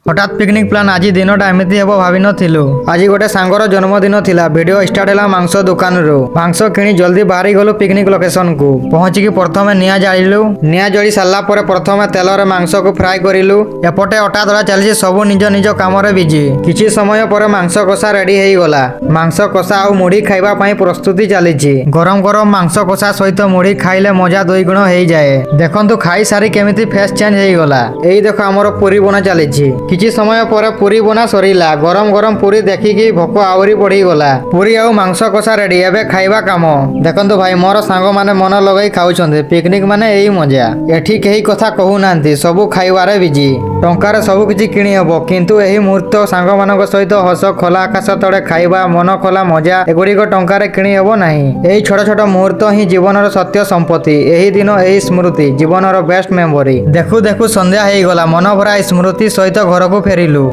ହଠାତ୍ picnic plan. ଆଜି ଦିନଟା ଏମିତି ହେବ ଭାବିନଥିଲୁ। ଆଜି ଗୋଟେ ସାଙ୍ଗର ଜନ୍ମଦିନ ଥିଲା। ଭିଡ଼ିଓ ଷ୍ଟାର୍ଟ ହେଲା ମାଂସ ଦୋକାନରୁ। ମାଂସ କିଣି ଜଲ୍ଦି ବାହାରି ଗଲୁ ପିକନିକ୍ ଲୋକେସନକୁ। ପହଞ୍ଚିକି ପ୍ରଥମେ ନିଆଁ ଜାଳିଲୁ। ନିଆଁ ଜଳି ସାରିଲା ପରେ ପ୍ରଥମେ ତେଲରେ ମାଂସକୁ ଫ୍ରାଏ କରିଲୁ। ଏପଟେ ଅଟା ଦଳା ଚାଲିଛି। ସବୁ ନିଜ ନିଜ କାମରେ ବିଜି। କିଛି ସମୟ ପରେ ମାଂସ କଷା ରେଡି ହେଇଗଲା। ମାଂସ କଷା ଆଉ ମୁଢି ଖାଇବା ପାଇଁ ପ୍ରସ୍ତୁତି ଚାଲିଛି। ଗରମ ଗରମ ମାଂସ କଷା ସହିତ ମୁଢି ଖାଇଲେ ମଜା ଦୁଇଗୁଣ ହେଇଯାଏ। ଦେଖନ୍ତୁ, ଖାଇ ସାରି କେମିତି ଫେସ୍ ଚେଞ୍ଜ ହେଇଗଲା। ଏଇ ଦେଖ, ଆମର ପୁରୀ ବନା ଚାଲିଛି। କିଛି ସମୟ ପରେ ପୁରୀ ବନା ସରିଲା। ଗରମ ଗରମ ପୁରୀ ଦେଖିକି ଭୋକ ଆହୁରି ବଢିଗଲା। ପୁରୀ ଆଉ ମାଂସ କଷା ରେଡି, ଏବେ ଖାଇବା କାମ। ଦେଖନ୍ତୁ ଭାଇ, ମୋର ସାଙ୍ଗମାନେ ମନ ଲଗାଇ ଖାଉଛନ୍ତି। ପିକନିକ ମାନେ ଏଇ ମଜା। ଏଠି କେହି କଥା କହୁନାହାନ୍ତି, ସବୁ ଖାଇବାରେ ବିଜି। ଟଙ୍କାରେ ସବୁ କିଛି କିଣି ହବ, କିନ୍ତୁ ଏହି ମୁହୂର୍ତ୍ତ, ସାଙ୍ଗମାନଙ୍କ ସହିତ ହସ, ଖୋଲା ଆକାଶ ତଳେ ଖାଇବା, ମନ ଖୋଲା ମଜା, ଏଗୁଡ଼ିକ ଟଙ୍କାରେ କିଣି ହେବ ନାହିଁ। ଏହି ଛୋଟ ଛୋଟ ମୁହୂର୍ତ୍ତ ହିଁ ଜୀବନର ସତ୍ୟ ସମ୍ପତ୍ତି। ଏହି ଦିନ, ଏହି ସ୍ମୃତି ଜୀବନର ବେଷ୍ଟ ମେମୋରି। ଦେଖୁ ଦେଖୁ ସନ୍ଧ୍ୟା ହେଇଗଲା। ମନଭରା ସ୍ମୃତି ସହିତ ଘରକୁ ଫେରିଲୁ।